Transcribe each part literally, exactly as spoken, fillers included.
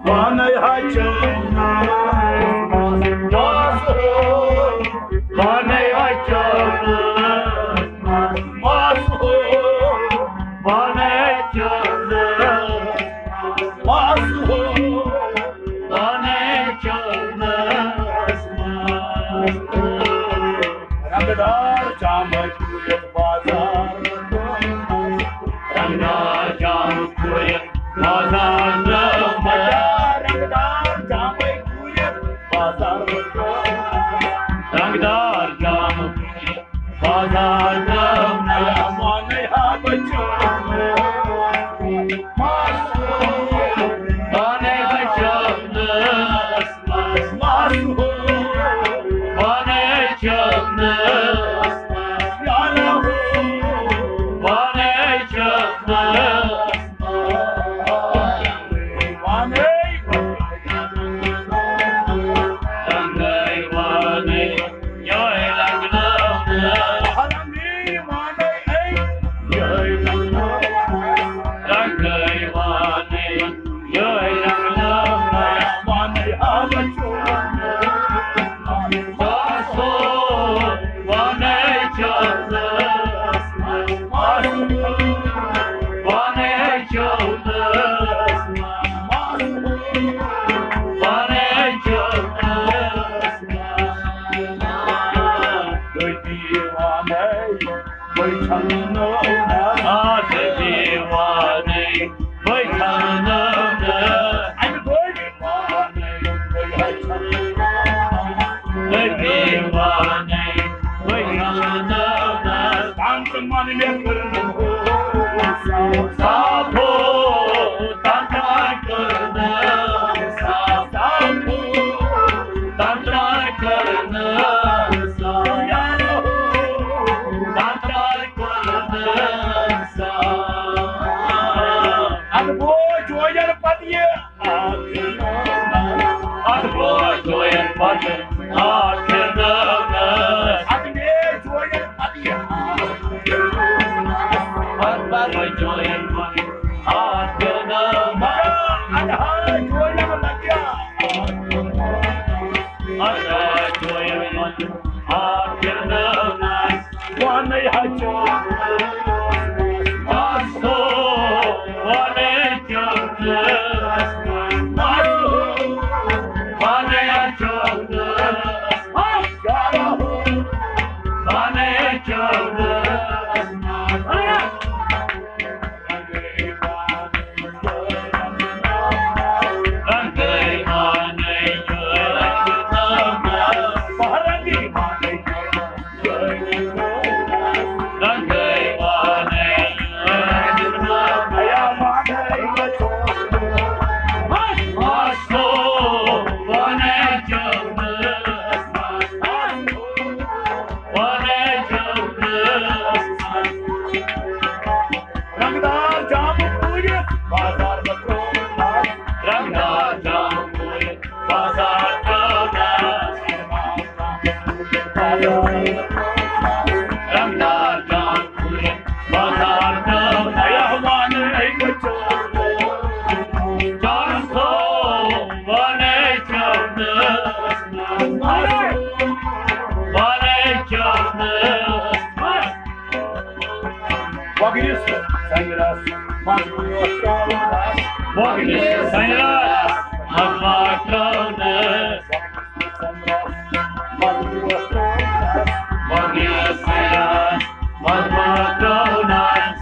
وَنَے ہَچَو ناز، وَنَے ہَچَو ناز، وَنَے ہَچَو ناز، وَنَے ہَچَو ناز۔ رنگدار جامہٕ پوٗرِتھ بازار، رنگدار جامہٕ پوٗرِتھ بازار، رنگدار جامہٕ پوٗرِتھ بازار، رنگدار جامہٕ پوٗرِتھ بازار، وَنَے ہَچَو ناز، وَنَے ہَچَو ناز۔ اَدٕ بوے جویَن پَتہٕ یہِ آخر نٲونَس۔ اَدٕ بوے جویَن پَتہٕ آخر نٲونَس۔ اَدٕ بوے جویَن پَتہٕ یہِ آخر نٲونَس۔ اَدٕ بوے جویَن پَتہٕ آخر نٲونَس۔ مگر اَدٕ ہا جویَن لَگہِ آخر نٲونَس۔ اَدٕ ہا جویَن پَتہٕ آخر نٲونَس۔ وَنَے ہَچَو ناز، وَنَے ہَچَو ناز، وَنَے ہَچَو ناز، وَنَے ہَچَو ناز۔ رنگدار جام پوٗرِتھ بازار بکرو، رنگدار جام پوٗرِتھ بازار بکرو، رنگدار جام پوٗرِتھ بازار بکرو۔ رحمان ہے بچو، جان سو ونے چونس، ونے چونس۔ وگرس سنگرس مضبوط ترٛاونس۔ وگرس سنگرس مضبوط ترٛاونس۔ وگرس سنگرس مضبوط ترٛاونس۔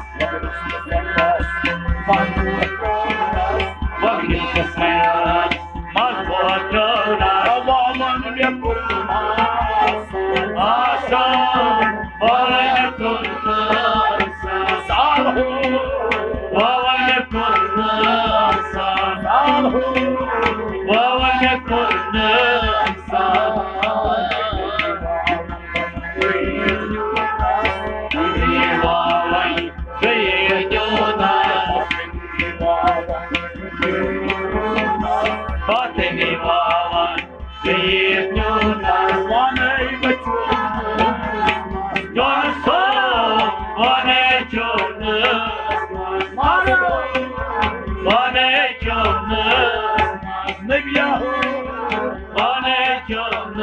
وگرس سنگرس مضبوط ترٛاونس۔ عوامن مےٚ کوٚر آسان، وَوَن کوٚر نہٕ آسان۔ سالہو، وَوَن کوٚر نہٕ آسان۔ سالہو، وَوَن کوٚر نہٕ آسان۔ وَوَن گٔیے نیوٗنَس۔ ونے چونس نبیا، ونے چونس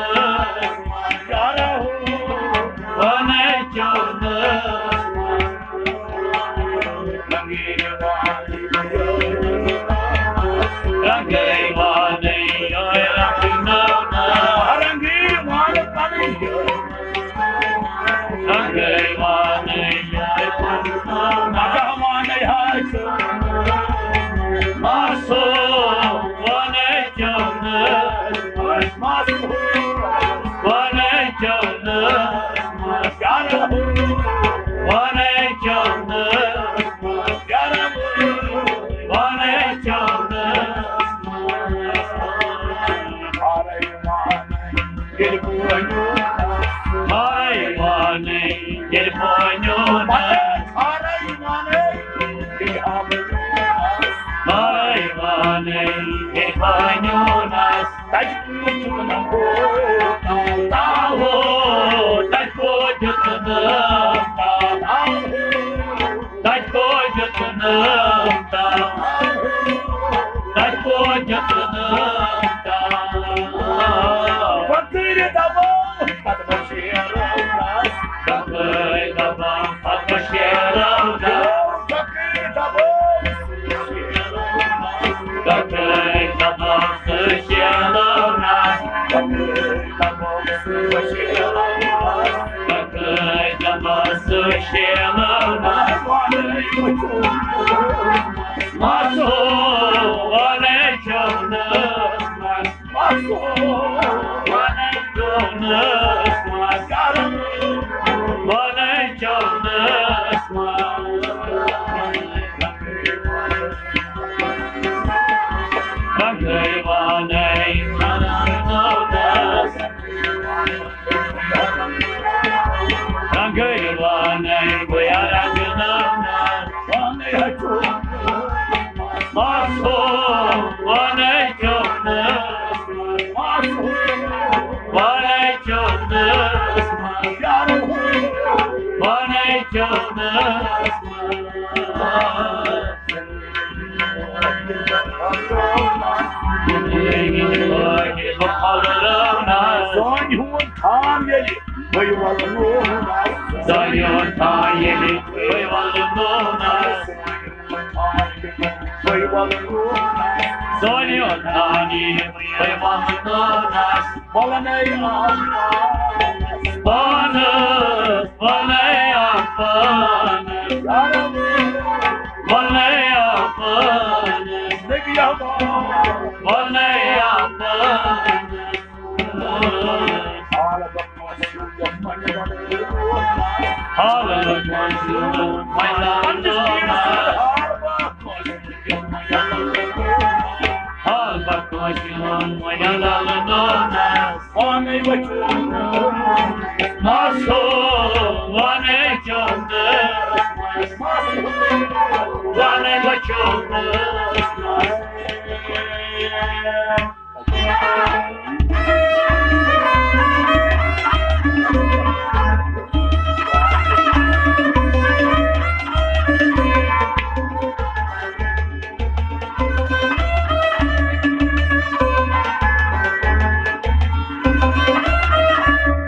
یارا، ونے چونس رنگے وانَے، رنگے وانَے، رنگے وانَے، ماسو، ونے چونس، ماسو، ونے چونس، ونے چونس، ونے چونس، ہارے وانَے، ییٚلہِ بونیو، ہارے وانَے، ییٚلہِ بونیو، ہارے وانَے، ییٚلہِ آمُت، ہارے وانَے، ییٚلہِ بونیو نس، تَتہِ کوٗت دیُت نہٕ بہٕ تاوو، تَتہِ کوٗت دیُت نہٕ تاوو۔ تَتہِ کوٚت دیُت نہٕ تام، تَتہِ کوٚت دیُت نہٕ تام۔ پَتہٕ کٔرِتھ دَباو، پَتہٕ بہٕ شیرو نَس۔ پَتہٕ کٔرِتھ دَباو، پَتہٕ بہٕ شیرو نَس۔ پَتہٕ کٔرِتھ دَباو، پَتہٕ کٔرِتھ دَباو، پَتہٕ شیرو نَس۔ پَتہٕ کٔرِتھ دَباو، پَتہٕ شیرو نَس۔ تکٲے دبس شیلو نس۔ ماسو ونے چونس مس۔ ماسو ونے چونس مس۔ ونے چونس مس۔ تکٲے ونے چونس۔ رنگے وانَے بیا رنگ نانا۔ وانَے ہچو۔ ماسو وانَے چونس۔ ماسو وانَے چونس۔ یارو وانَے چونس۔ سانہِ ہُنٛد تھان ییٚلہِ بٔے وَلہٕ نوٗنَس۔ سانہِ ہُنٛد تھان ییٚلہِ بٔے وَلہٕ نوٗنَس۔ بٔے وَلہٕ نوٗنَس۔ سانہِ ہُنٛد تھان ییٚلہِ بٔے وَلہٕ نوٗنَس۔ وَلَنے آمہٕ پانَس، وَلَنے آمہٕ پانَس۔ وَلَنے آمہٕ پانَس۔ نبی احمد۔ وَلَنے آمہٕ پانَس۔ حال بکوشی ہم ویلال نونس۔ پانے وچھو۔ ماسو ونے چونس۔ ونے وچھو۔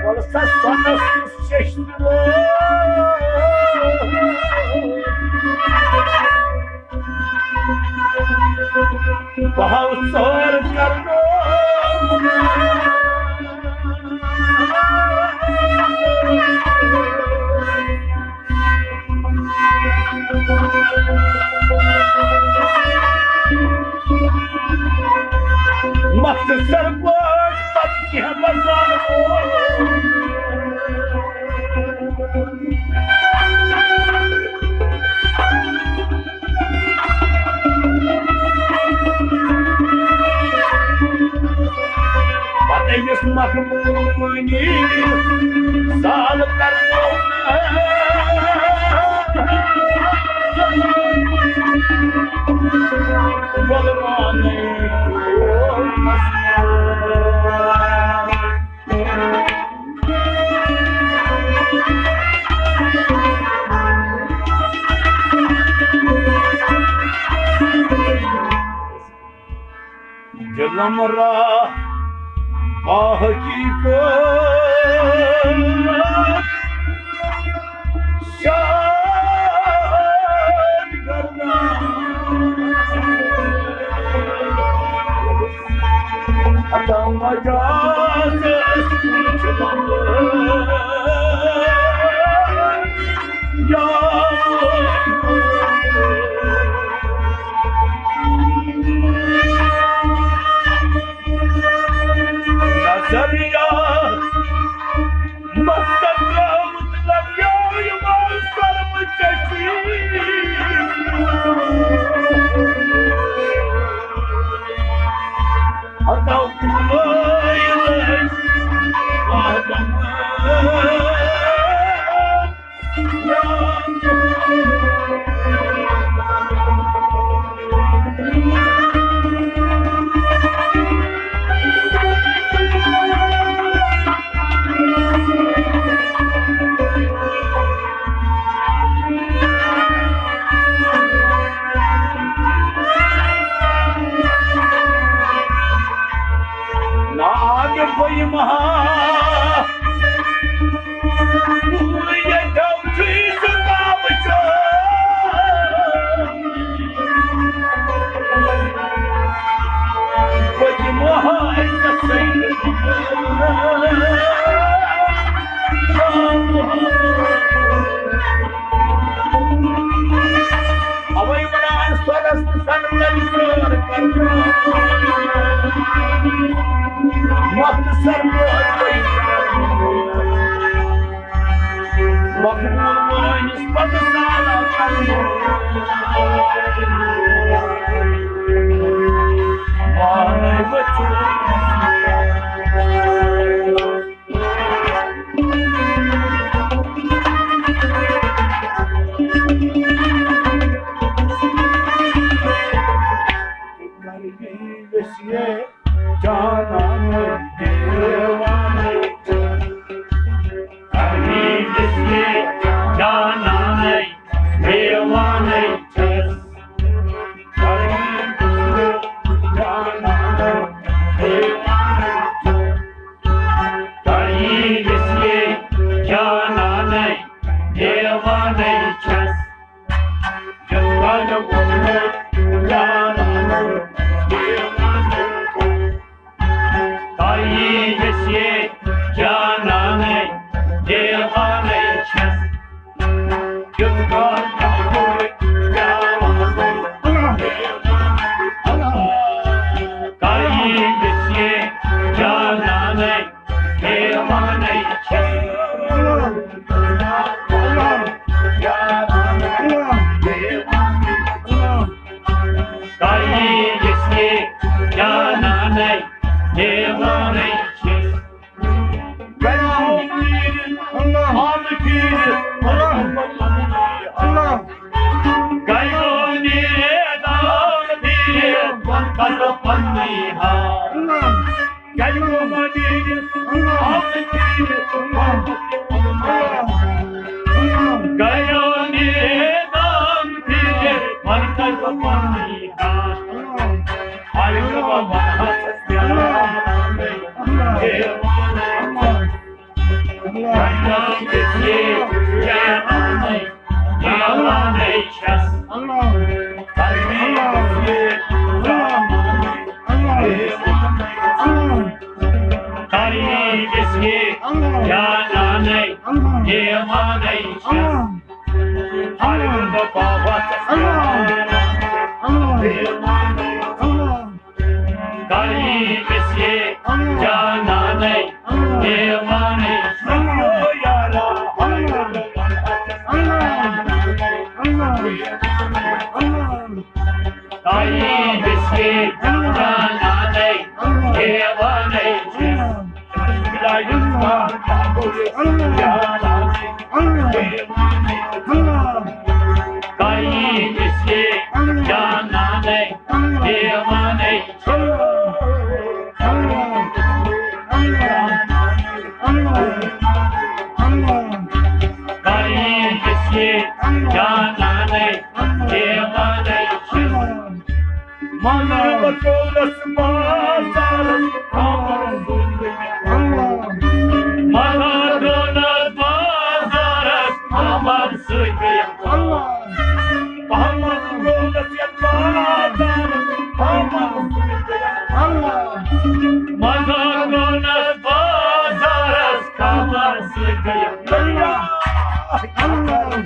وَلہٕ سا سۄنَس شیشتٕر۔ بہٕ ہاو ژٲر کرنو۔ مختصر پٲٹھۍ پتہٕ کینٛہہ بہٕ زانو۔ پتہٕ أمِس مخموٗنی سال کرنو۔ نمرہ با حقیقت شاد گردان۔ عطا مجاز یا نظریہ مقصد درامُت دریاو یِوان سرمہٕ چشی۔ ہتو تُلٲیِتھ آدم ناد بہٕ یِمہٕ ہا اوے ونان سۄرس تہٕ سنگتن سٲر کرناو۔ مۄختصر پٲٹھۍ مقبول وٲنِس پتہٕ سالہ کرناو۔ مانے وچھو۔ جانان دیوانہ، جانان دیوانہ چھس۔ تۄہہِ یِژھ جانانَے دیوانَے چھَس۔ یَتھ کالہِ ووٚنمُت جانانَے دیوانَے چھَس۔ تۄہہِ یِژھ جانانَے دیوانَے چھَس۔ مزار ترٛوونَس بازارَس، خامَر سۭتۍ گٔیَم۔ اللہ۔ مزار ترٛوونَس بازارَس، خامَر سۭتۍ گٔیَم۔ اللہ۔ محمد ترٛوونَس یَتھ بازارَس، خامَر سۭتۍ گٔیَم۔ اللہ۔ مزار ترٛوونَس بازارَس، خامَر سۭتۍ گٔیَم۔ اللہ۔ اللہ۔ اللہ۔ اللہ۔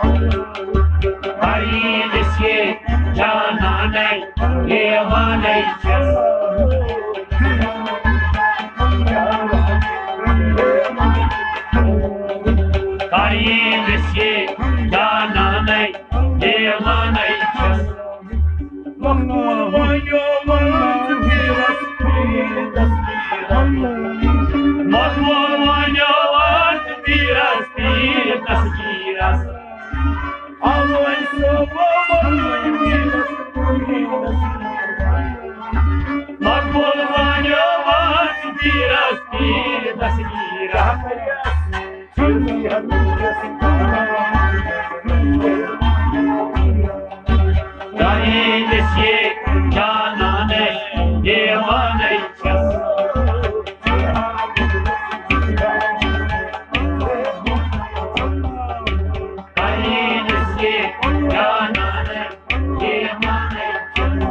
اللہ۔ أمِس یہِ جانانَے دیوانَے چھَس۔ مقبول وانیو وانٛژھ پیٖرس پیٖرس پیٖرس۔ مقبول وانیو وانٛژھ پیٖرس پیٖرس پیٖرس۔ آوے صوبو وانیو پیٖرس پیٖرس۔ مقبول وانیو وانٛژھ پیٖرس پیٖرس پیٖرس۔ کَرِ أمِس یہِ جانانَے دیوانَے چھَس۔ کَرِ أمِس یہِ جانانَے دیوانَے چھَس۔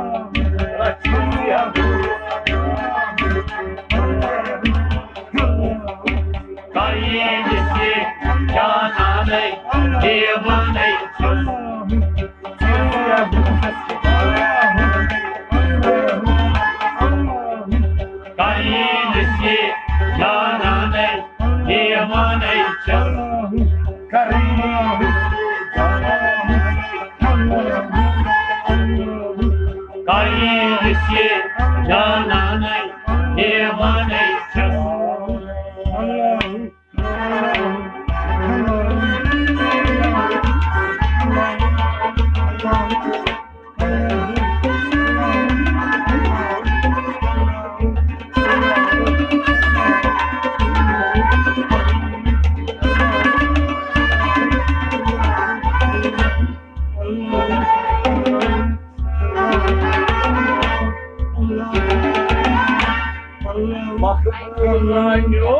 کَرِ أمِس یہِ جانانَے دیوانَے چھَس۔ کَرِ أمِس یہِ جانانَے دیوانَے چھَس۔ کَرِ أمِس یہِ جانانَے کَرِ أمِس یہِ جانانَے دیوانَے چھَس۔ مقبول رانیو،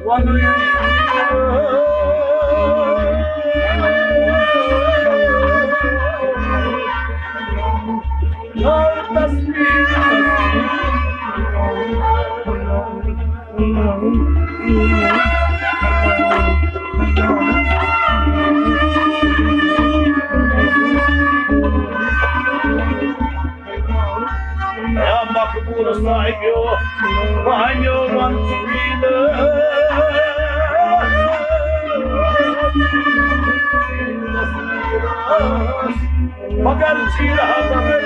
ونُن ناو تصویر۔ یا مقبول صاحبیو، وانیو ون سپیدس۔ مگر چیرہ مگر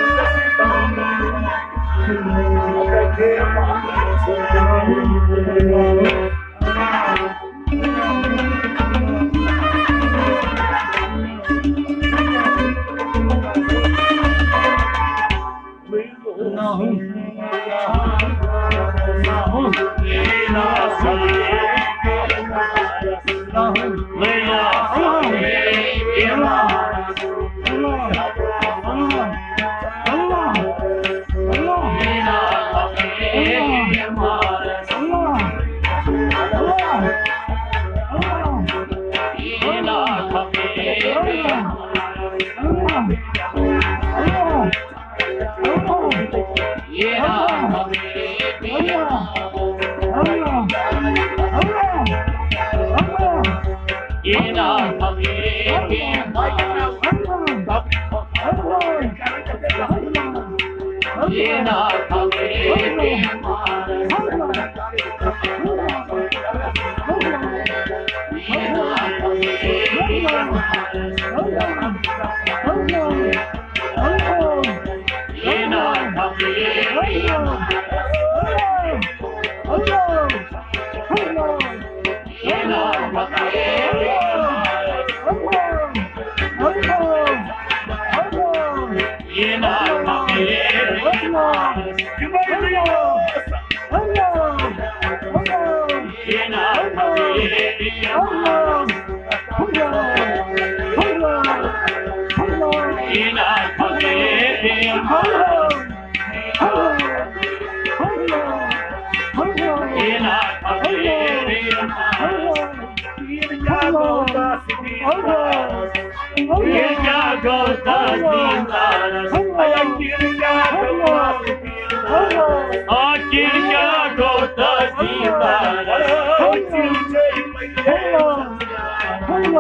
آخر کیٛاہ گوٚو تَس دیٖدارَس؟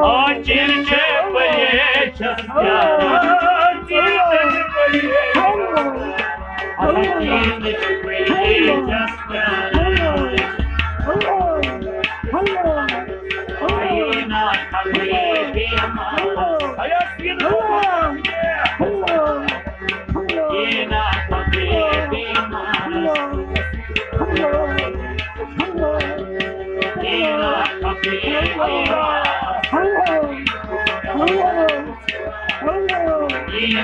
آخر چھے پَیے چھَس کیٛاہ؟ آخر چھے پَیے چھَس کیٛاہ؟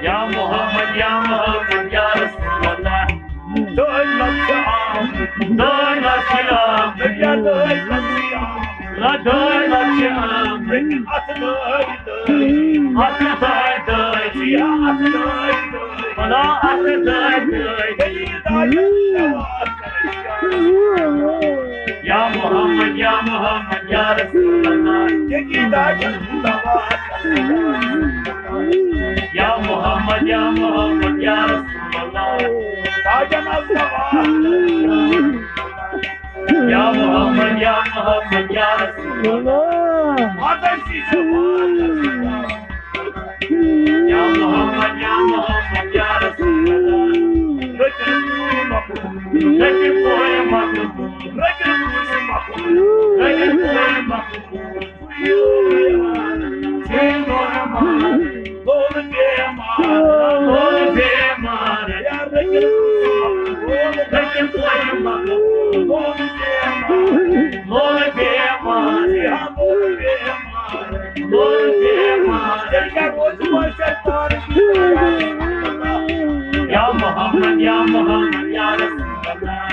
یا محمد، یا محمد، یا رسول اللہ۔ دٲنت چھِ آمٕتۍ، دٲنت چھِ آمٕتۍ، یا دٲنت چھِ آمٕتۍ، یا دٲنت چھِ آمٕتۍ۔ اَتھٕ دٲرِتھ۔ اَتھٕ دٲرۍ دٲرۍ، یا اَتھٕ دٲرۍ دٲرۍ۔ بلا اَتھٕ دٲرۍ دٲرۍ۔ ییٚلہِ یہِ داجن یا محمد، یا محمد، یا رسول اللہ۔ ییٚلہِ یہِ داجن یا محمد، یا محمد، یا رسول اللہ۔ داجن یا محمد، یا محمد، یا رسول اللہ۔ مدد چھِ شفاعت۔ یا محمد، یا محمد، یا رسول اللہ۔ رٔٹِو پوٗرٕ مقبول۔ رٔٹِو پوٗرٕ مقبول۔ رٔٹِو پوٗرٕ مقبول۔ رٔٹِو پوٗرٕ مقبول۔ لول بیمار، لول بیمار۔ یا رٔٹِو پوٗرٕ مقبول۔ رٔٹِو پوٗرٕ مقبول۔ لول بیمار، لول بیمار۔ لول بیمار۔ لول بیمار۔ تیٚلہِ کیٛاہ گوٚو؟ ژٕ وَن شیطان۔ یا محمد، یا محمد، یا رسول اللہ۔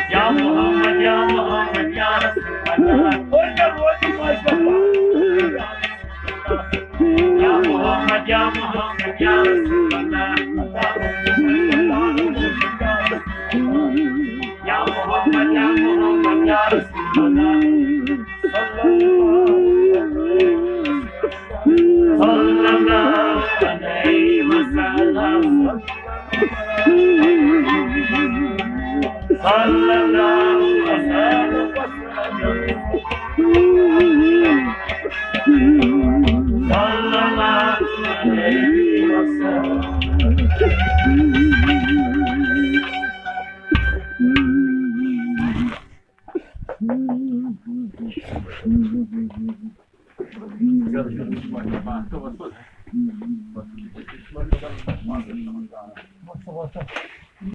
یا محمد، یا محمد، یا رسول اللہ۔ اور کیٛاہ گوٚو؟ ژٕ وَن شیطان۔ یا محمد، یا محمد، یا رسول اللہ۔ یا محمد، یا محمد، یا رسول اللہ۔ صلی اللہ علیہ وسلم۔ صلی اللہ علیہ وسلم۔ صلی اللہ علیہ وسلم۔